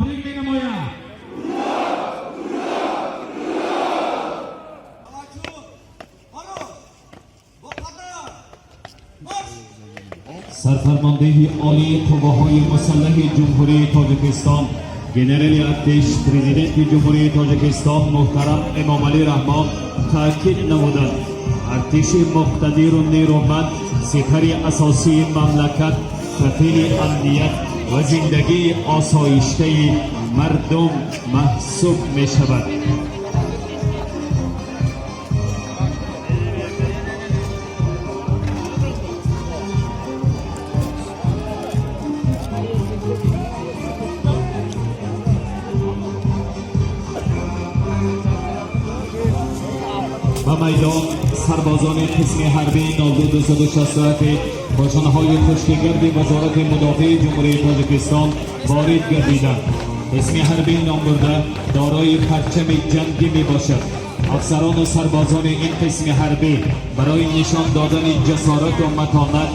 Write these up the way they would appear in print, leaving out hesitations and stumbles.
Табрик менамоям. Таваҷҷӯҳ! Баро! Бо қатор! Марш! Сарфармондеҳи Олии Қувваҳои Мусаллаҳи Ҷумҳурии Тоҷикистон, генерали артиш, Президенти Ҷумҳурии Тоҷикистон муҳтарам Эмомалӣ Раҳмон таъкид намуданд: артиши муқтадиру нерӯманд сипари асосии мамлакат, кафили амният ва зиндагии осоиштаи мардум маҳсуб мешавад. Ба майдон сарбозони қисми ҳарбии 0261 қӯшунҳои хушкигарди Вазорати Мудофиаи Ҷумҳурии Тоҷикистон ворид гардиданд. Қисми ҳарбии номбурда дорои парчами ҷангӣ мебошад. Афсарону сарбозони ин қисми ҳарбӣ барои нишон додани ҷасорату матонат,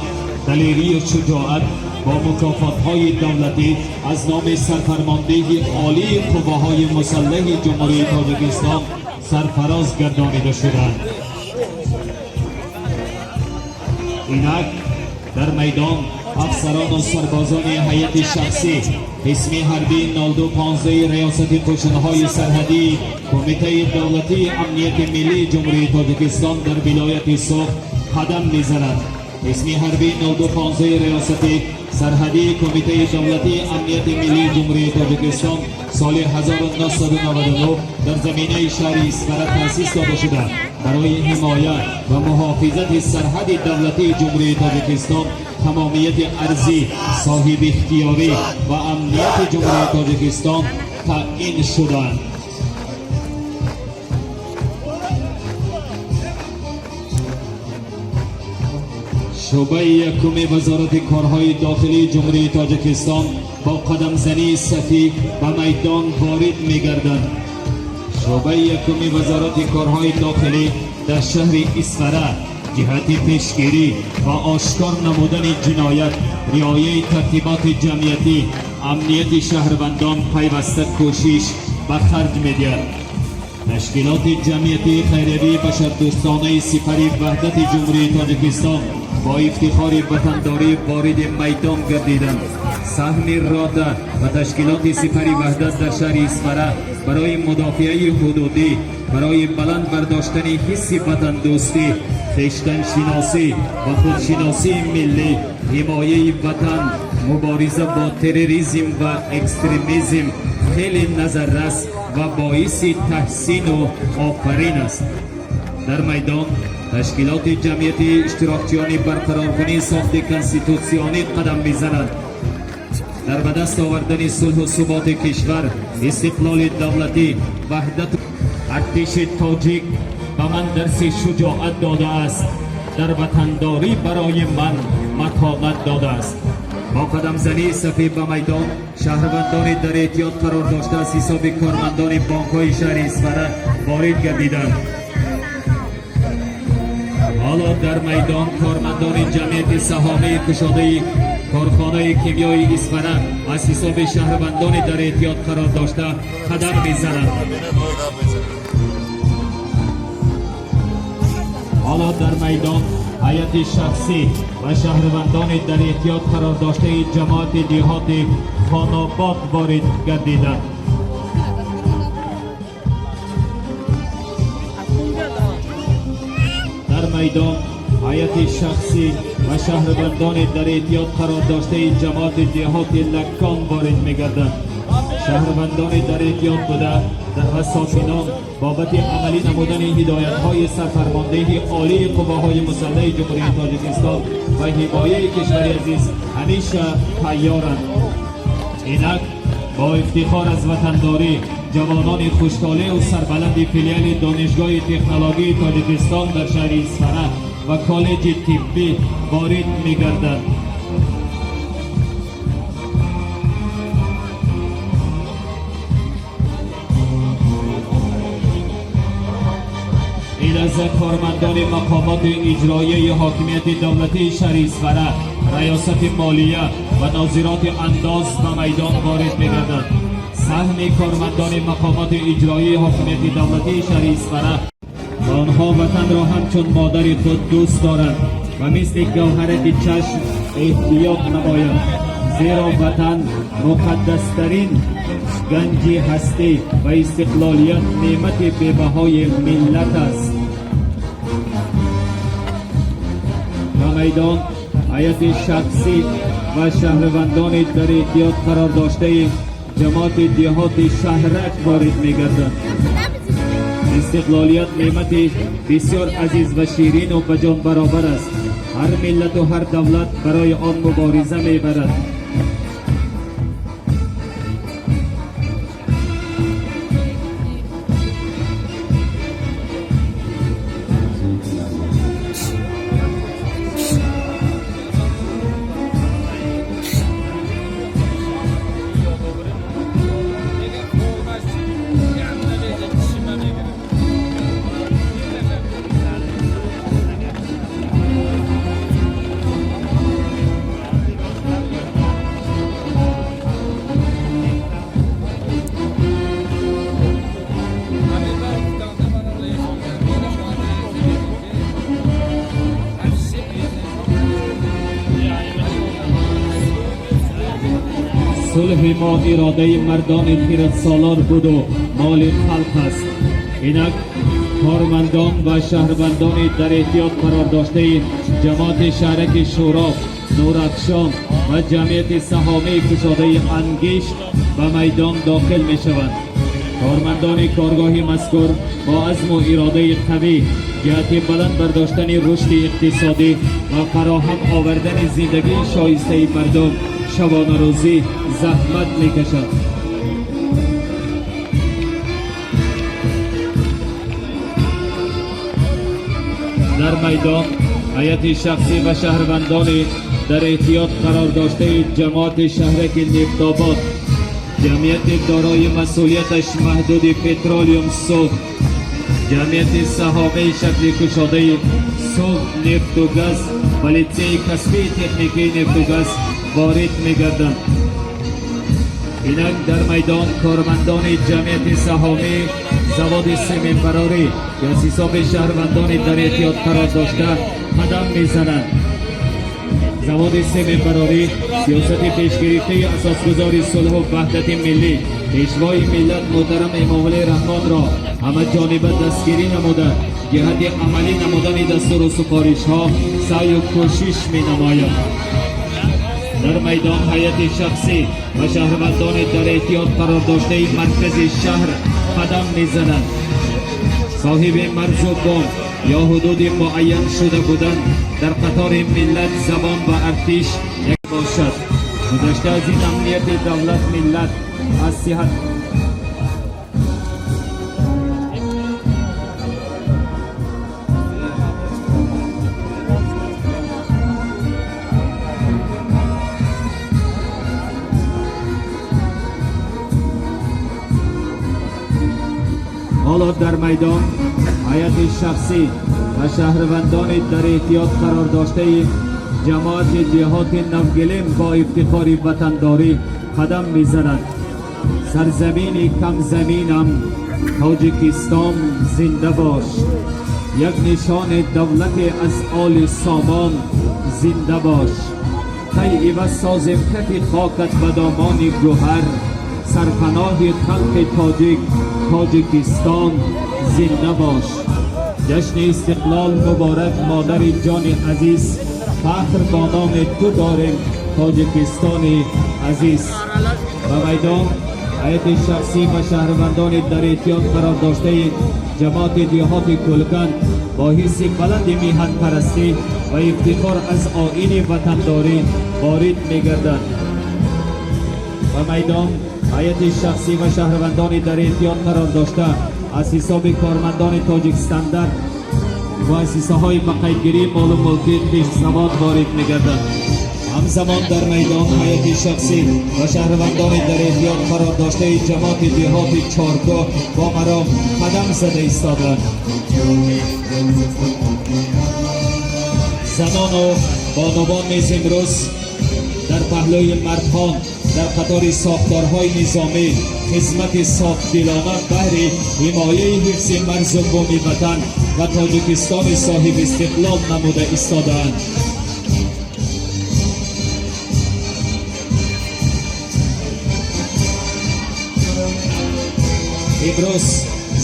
далерию шуҷоат бо мукофотҳои давлатӣ аз номи Сарфармондеҳи Олии Қувваҳои Мусаллаҳи Ҷумҳурии Тоҷикистон сарфароз гардонида шуданд. Инак дар майдон афсарону сарбозони ҳайати шахсӣ қисми ҳарбии 0215 Раёсати қӯшунҳои сарҳадии Кумитаи давлатии амнияти миллии Ҷумҳурии Тоҷикистон дар вилояти Суғд қадам мезананд. Қисми ҳарбии 0215 Раёсати сарҳадии Кумитаи давлатии амнияти миллии Ҷумҳурии Тоҷикистон соли 1999 дар заминаи шаҳри Исфара таъсис дода шуда, барои ҳимоя ва муҳофизати сарҳади давлатии Ҷумҳурии Тоҷикистон, тамомияти арзӣ, соҳибихтиёрӣ ва амнияти Ҷумҳурии Тоҷикистон таъин шуданд. Шӯъбаи якуми Вазорати корҳои дохилии Ҷумҳурии Тоҷикистон бо қадамзании сафӣ ба майдон ворид мегарданд. Шӯъбаи якуми Вазорати корҳои дохилӣ дар шаҳри Исфара ҷиҳати пешгирӣ ва ошкор намудани ҷиноят, риояи тартиботи ҷамъиятӣ, амнияти шаҳрвандон пайваста кӯшиш ба харҷ медиҳад. Ташкилоти ҷамъиятии хайриявии башардӯстонаи Сипари ваҳдати Ҷумҳурии Тоҷикистон бо ифтихори ватандорӣ вориди майдон гардиданд. Саҳми рота ва ташкилоти Сипари ваҳдат дар шаҳри Исфара барои мудофиаи ҳудудӣ, барои баланд бардоштани ҳисси ватандӯстӣ, хештаншиносӣ ва худшиносии миллӣ, ҳимояи ватан, мубориза бо терроризм ва экстремизм хеле назаррас ва боиси таҳсину офарин аст. Дар майдон ташкилоти ҷамъиятии иштирокчиёни барқароркунии сохти конститутсионӣ қадам мезананд. Дар ба даст овардани сулҳу суботи кишвар, истиқлоли давлатӣ, ваҳдату артиши тоҷик ба ман дарси шуҷоат додааст, дар ватандорӣ барои ман матонат додааст. Бо қадамзании сафӣ ба майдон шаҳрвандони дар эҳтиёт қарор дошта аз ҳисоби кормандони бонкҳои шаҳри Исфара ворид гардиданд. Ҳоло дар майдон кормандони ҷамъияти саҳомии кушодаи корхонаи кимиёи Исфара аз ҳисоби шаҳрвандони дар эҳтиёт қарор дошта қадам мезананд. Ҳоло дар майдон ҳайати шахсӣ ва шаҳрвандони дар эҳтиёт қарор доштаи ҷамоати деҳоти Хонобод ворид гардиданд. Дар майдон ҳайати шахсӣ ва шаҳрвандони дар эҳтиёт қарор доштаи ҷамоати деҳоти Лаккон ворид мегарданд. Шаҳрвандони дар эҳтиёт буда ва сокинон бобати амалӣ намудани ҳидоятҳои Сарфармондеҳи Олии Қувваҳои Мусаллаҳи Ҷумҳурии Тоҷикистон ва ҳимояи кишвари азиз ҳамеша тайёранд. Инак бо ифтихор аз ватандорӣ ҷавонони хуштолеъу сарбаланди филиали Донишгоҳи технологии Тоҷикистон дар шаҳри Исфара ва коллеҷи тиббӣ ворид мегарданд. Ин лаҳза кормандони мақомоти иҷроияи ҳокимияти давлатии шаҳри Исфара, Раёсати молия ва нозироти андоз ба майдон ворид мегарданд. Саҳми кормандони мақомоти иҷроии ҳокимияти давлатии шаҳри Исфара ва онҳо ватанро ҳамчун модари худ дӯст доранд ва мисли гавҳараки чашм эҳтиёт намоянд, зеро ватан муқаддастарин ганҷи ҳастӣ ва истиқлолият неъмати бебаҳои миллат аст. Ба майдон ҳайати шахсӣ ва шаҳрвандони дар эҳтиёт қарор доштаи ҷамоати деҳоти Шаҳрак ворид мегарданд. Истиқлолият неъмати бисёр азиз ва ширину ба ҷон баробар аст. Ҳар миллату ҳар давлат барои он мубориза мебарад. Сулҳи мо иродаи мардони хиратсолор буду моли халқ аст. Инак кормандон ва шаҳрвандони дар эҳтиёт қарор доштаи ҷамоати шаҳраки Шӯроб, Нурафшон ва ҷамъияти саҳомии кушодаи Ангишт ба майдон дохил мешаванд. Кормандони коргоҳи мазкур бо азму иродаи қавӣ ҷиҳати баланд бардоштани рушди иқтисодӣ ва фароҳам овардани зиндагии шоистаи мардум шабонарӯзӣ заҳмат мекашад. Дар майдон ҳайати шахсӣ ва шаҳрвандони дар эҳтиёт қарор доштаи ҷамоати шаҳраки Нефтобод, ҷамъияти дорои масъулияташ маҳдуди Петролиум Суғд, ҷамъияти саҳомии шакли кушодаи Суғд нефту газ ва литсеи касбии техникии нефту газ ворид мегарданд. Инак дар майдон кормандони ҷамъияти саҳомии заводи сементбарорӣ, ки аз ҳисоби шаҳрвандони дар эҳтиёт қарор дошта, қадам мезананд. Заводи сементбарорӣ сиёсати пешгирифтаи асосгузори сулҳу ваҳдати миллӣ, пешвои миллат муҳтарам Эмомалӣ Раҳмонро ҳамаҷониба дастгирӣ намуда, ҷиҳати амалӣ намудани дастуру супоришҳо саъю кӯшиш менамояд. Дар майдон ҳайати шахсӣ ва шаҳрвандони дар эҳтиёт қарор доштаи маркази шаҳр қадам мезананд. Соҳиби марзу бом ё ҳудуди муайян шуда будан дар қатори миллат, забон ва артиш як бошад. Гузашта аз ин, амнияти давлат, миллат аз сиҳат ҳоло дар майдон ҳайати шахсӣ ва шаҳрвандони дар эҳтиёт қарор доштаи ҷамоати деҳоти Навгилем бо ифтихори ватандорӣ қадам мезананд. Сарзамини камзаминам Тоҷикистон зинда бош, як нишони давлате аз оли Сомон зинда бош. Кай иваз созем кафи хокат ба домони гӯҳар, сарпаноҳи халқи тоҷик, Тоҷикистон зинда бош. Ҷашни истиқлол муборак, модари ҷони азиз, фахр бо номи ту дорем, Тоҷикистони азиз. Ба майдон ҳайати шахсӣ ва шаҳрвандони дар эҳтиёт қарор доштаи ҷамоати деҳоти Кӯлканд бо ҳисси баланди миҳанпарастӣ ва ифтихор аз оини ватандорӣ ворид мегарданд. Ба майдон ҳайати шахсӣ ва шаҳрвандони дар эҳтиёт қарор дошта аз ҳисоби кормандони Тоҷикстандарт муассисаҳои ба қайдгирии молу мулки Хиштзавод ворид мегарданд. Ҳамзамон дар майдон ҳайати шахсӣ ва шаҳрвандони дар эҳтиёт қарор доштаи ҷамоати деҳоти Чоркӯҳ бо маром қадам зада истоданд. Занону бонувон низ имрӯз дар паҳлӯи мардҳон Дар қатори сохторҳои низомӣ хизмати софдилона баҳри ҳимояи ҳифзи марзу буми ватан ва Тоҷикистони соҳиби истиқлол намуда истодаанд. Имрӯз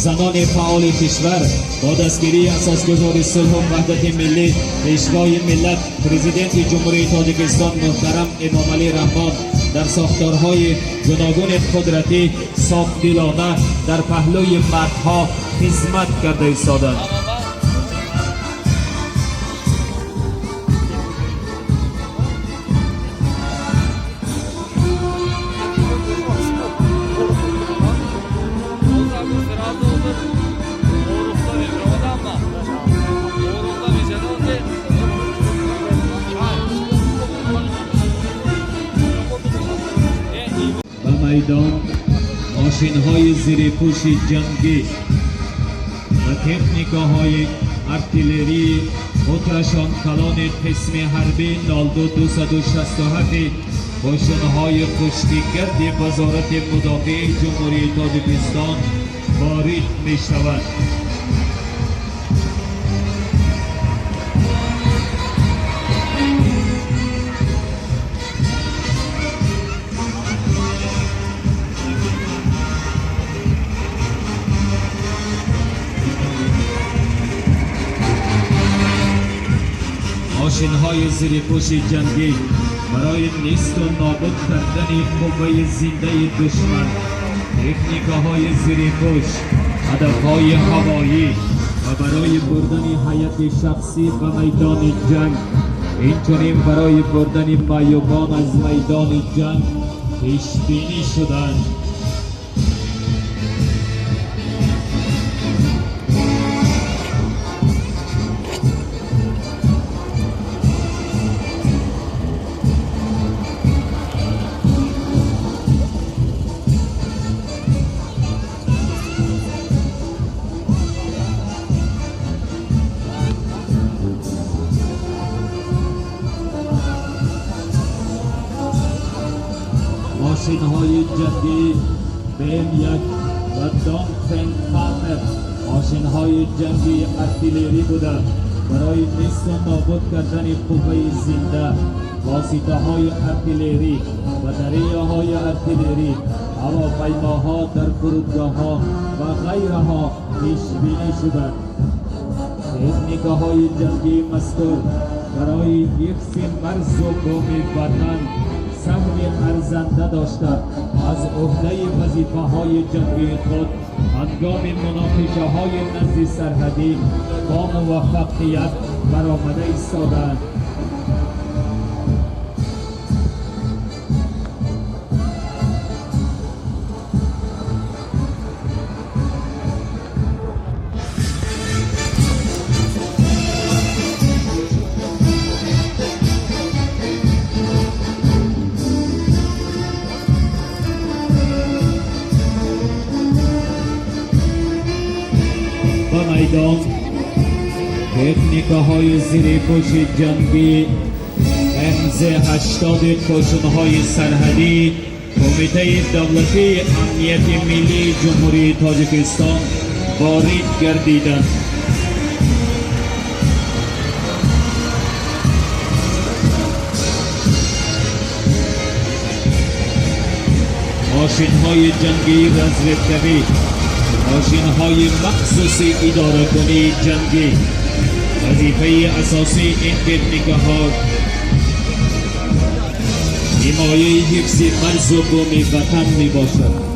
занони фаъоли кишвар бо дастгирии асосгузори сулҳу ваҳдати миллӣ, Пешвои миллат, Президенти Ҷумҳурии Тоҷикистон муҳтарам Эмомалӣ Раҳмон дар сохторҳои гуногуни қудратӣ софдилона дар паҳлӯи мардҳо хизмат карда истоданд. Ба майдон мошинҳои зирепӯши ҷангӣ ва техникаҳои артиллерии қутрашон калони қисми ҳарбии 02267 қӯшунҳои хушкигарди Вазорати мудофиаи Ҷумҳурии Тоҷикистон ворид мешаванд. Мошинҳои зирепӯши ҷангӣ барои несту нобуд кардани қувваи зиндаи душман, техникаҳои зирепӯш, ҳадафҳои ҳавоӣ ва барои бурдани ҳайати шахсӣ ба майдони ҷанг, инчунин барои бурдани маъюбон аз майдони ҷанг пешбинӣ шуданд. Мошинҳои ҷангӣ БМ-1 ва Донфенг Хаммер мошинҳои ҷангии артиллерӣ буда, барои несту нобуд кардани қувваи зинда, воситаҳои артиллерӣ, батареяҳои артиллерӣ, ҳавопаймоҳо дар фурудгоҳҳо ва ғайраҳо пешбинӣ шуданд. Техникаҳои ҷангии мазкур барои ҳифзи марзу буми ватан саҳми арзанда дошта, аз ӯҳдаи вазифаҳои ҷангии худ ҳангоми муноқишаҳои назди сарҳадӣ бо муваффақият баромада истодаанд. Ба майдон техникаҳои зирепӯши ҷангӣ МЗ-80 қӯшунҳои сарҳадӣ Кумитаи давлатии амнияти миллии Ҷумҳурии Тоҷикистон ворид гардиданд. Мошинҳои ҷангии разведкавӣ, мошинҳои махсуси идоракунии ҷангӣ. Вазифаи асосии ин техникаҳо ҳимояи ҳифзи марзу буми ватан мебошад.